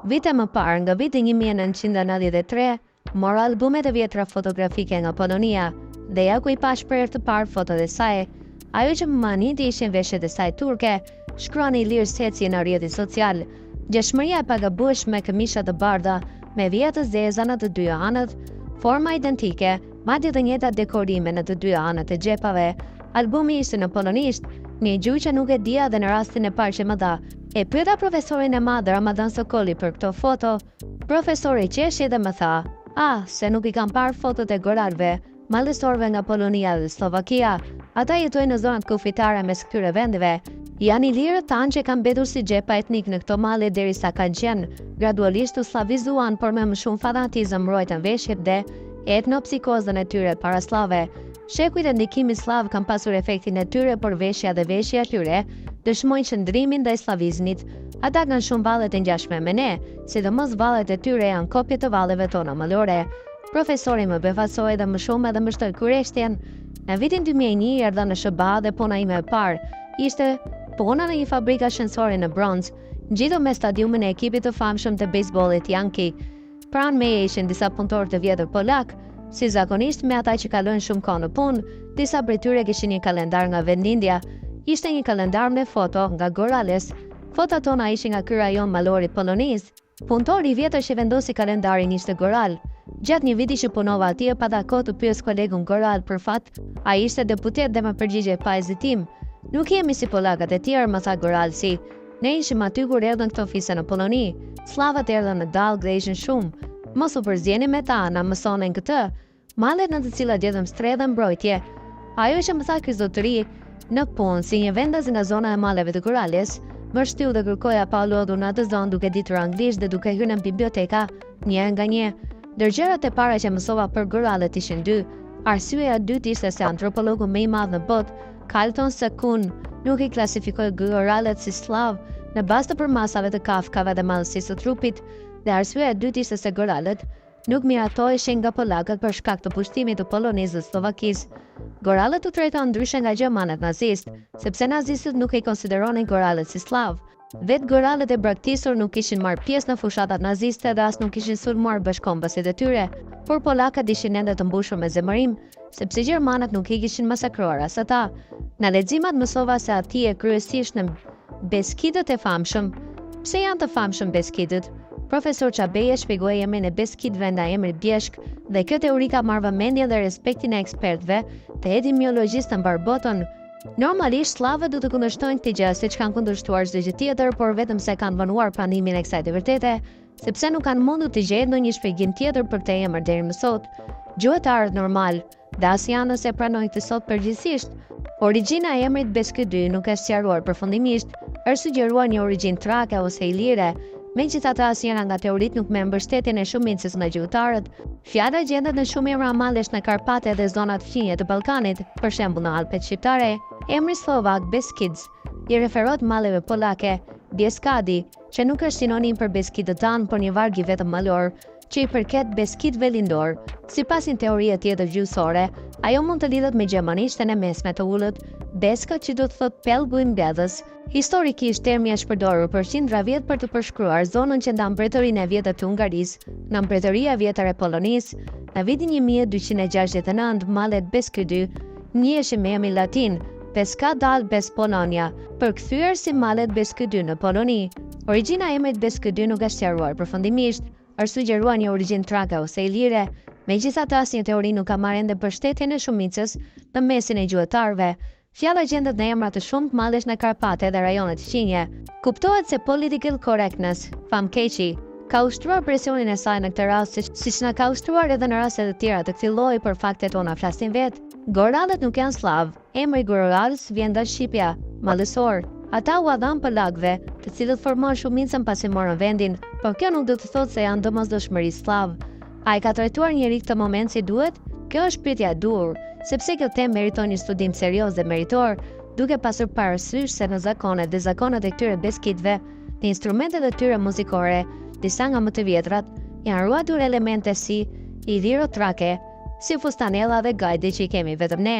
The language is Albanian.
Vite më parë, nga viti 1993, mora albumet e vjetra fotografike nga Polonia dhe ja ku i pashë për herë të parë fotot e saj. Ajo që më mahniti ishin veshjet e saj turke, shkruan Ilir Seci në rrjetin social. Ngjashmëria e pagabueshme këmisha të bardha me vija të zeza në të dyja anët, forma identike, madje të njëjtat dekorime në të dyja anët e xhepave. Albumi ishte në polonisht, një gjuhë që nuk e dija dhe në rastin e parë që më dha, e pyeta profesorin e madh Ramadan Sokoli për këto foto. Profesori qeshi dhe më tha, Ah, se nuk i kam parë fotot e goralëve, malësorëve nga Polonia dhe Sllovakia. Ata jetojnë në zonat kufitare mes këtyre vendeve. Janë ilirët tanë që kanë mbetur si xhepa etnikë në këto male derisa kanë qenë, gradualisht u sllavizuan, por me më shumë fanatizëm mbrojtën veshjet dhe etnopsikozën e tyre parasllave. Shekujt e ndikimit sllav kanë pasur efektin e tyre, por veshja dhe veshja e tyre dëshmojnë qëndrimin ndaj sllavizmit. Ata kanë shumë valle të ngjashme me ne, sidomos vallet e tyre janë kopje të valleve tona malore. Profesori më befasoi edhe më shumë edhe më shtoi kureshtjen. Në vitin 2001 erdha në SHBA dhe puna ime e parë ishte puna në një fabrikë ashensori në Bronx, ngjitur me stadiumin e ekipit të famshëm të bejsbollit Yankee. Pranë meje ishin disa punëtorë të vjetër polakë, si zakonisht me ata që kalojnë shumë kohë në punë, disa prej tyre kishin një kalendar nga vendlindja. Ishte një kalendar me foto nga Gorales. Fotot tona ishin nga ky rajon malor i Polonisë. Punëtori i vjetër që vendosi kalendarin ishte Goral. Gjatë një viti që punova atje, pata kohë të pyes kolegun Goral për fat, ai ishte deputet dhe më përgjigjej pa hezitim. Nuk jemi si polakët e tjerë, më tha Goralsi. Ne ishim aty kur erdhën këto fise në Poloni. Sllavët erdhën në dallgë dhe ishin shumë. Mos u përzieni me ta, na mësonin këtë. Malet në të cilat gjetëm strehë dhe mbrojtje. Ajo që më tha ky zotëri në punë, si një vendas nga zona e maleve të Gorales, më shtyu të kërkoja pa u lodhur në atë zonë duke ditur anglisht dhe duke hyrë në biblioteka një nga një. Ndër gjërat e para që mësova për goralët ishin dy. Arsyeja e dytë ishte se antropologu më i madh në botë, Carleton C. Coon, nuk i klasifikoi goralët si sllavë në bazë të përmasave të kafkave dhe madhësisë së trupit, dhe arsyeja e dytë ishte se goralët nuk miratoheshin nga polakët për shkak të pushtimit të Polonisë dhe Sllovakisë. Goralët u trajtuan ndryshe nga gjermanët nazistë, sepse nazistët nuk i konsideronin goralët si sllavë. Vetë goralët e braktisur nuk kishin marrë pjesë në fushatat naziste dhe as nuk kishin sulmuar bashkëkombësit e tyre, por polakët ishin ende të mbushur me zemërim, sepse gjermanët nuk i kishin masakruar as ata. Nga leximet mësova se atje kryesisht në Beskidët e famshëm. Pse janë të famshëm Beskidët? Profesor Çabej e shpjegoi emrin e Beskidëve nga emri Bjeshkë dhe kjo teori ka marrë vëmendjen dhe respektin e ekspertëve të etimiologjisë në mbarë botën. Normalisht, sllavët do të kundërshtojnë këtë gjë, siç kanë kundërshtuar çdo gjë tjetër, por vetëm se kanë vonuar pranimin e kësaj të vërtete, sepse nuk kanë mundur të gjejnë ndonjë shpjegim tjetër për këtë emër deri më sot. Gjuhëtarët normalë, dhe asnjëanës e pranojnë këtë sot përgjithësisht. Origjina e emrit Beskydy nuk është sqaruar përfundimisht, është sugjeruar një origjinë trake ose ilire, megjithatë asnjëra nga teoritë nuk merr mbështetjen e shumicës nga gjuhëtarët. Fjala gjendet në shumë emra malesh në Karpate dhe zonat fqinje të Ballkanit, për shembull në Alpet shqiptare, emri sllovak Beskids i referohet maleve polake, Bieskadi, që nuk është sinonim për Beskidët tanë, por një varg i vetëm malor, që i përket Beskidëve lindorë. Sipas një teorie tjetër gjuhësore, ajo mund të lidhet me gjermanishten e mesme të ulët, Beska që do të thotë pellgu i mbledhës. Historikisht, termi është përdorur për qindra vjet për të përshkruar zonën që ndan Mbretërinë e Vjetër të Hungarisë nga Mbretëria e Vjetër e Polonisë. Në vitin 1269, malet Beskydy njiheshin me emrin latin Bescad Alpes Polonia, përkthyer si malet Beskydy në Poloni. Origjina e emrit Beskydy nuk është sqaruar përfundimisht, është sugjeruar një origjinë trake ose ilire, megjithatë asnjë teori nuk ka marrë ende mbështetjen e shumicës në mesin e gjuhëtarëve. Fjala gjendet në emra të shumtë malesh në Karpate dhe rajonet fqinje. Kuptohet se political correctness, famkeqi, ka ushtruar presionin e saj në këtë rast siç na ka ushtruar edhe në raste të tjera të këtij lloji, por faktet tona flasin vetë. Goralët nuk janë sllavë. Emri Gorals vjen nga shqipja, malësor. Ata ua dhanë polakëve, të cilët formuan shumicën pasi morën vendin, por kjo nuk do të thotë se janë domosdoshmërisht sllavë. A e ka trajtuar njeri këtë moment si duhet? Kjo është pyetja e duhur, sepse kjo temë meriton një studim serioz dhe meritor, duke pasur parasysh se në zakonet dhe zakonet e këtyre beskidëve, në instrumentet e tyre muzikore, disa nga më të vjetrat, janë ruajtur elemente si iliro-trake, si fustanella dhe gajde që i kemi vetëm ne.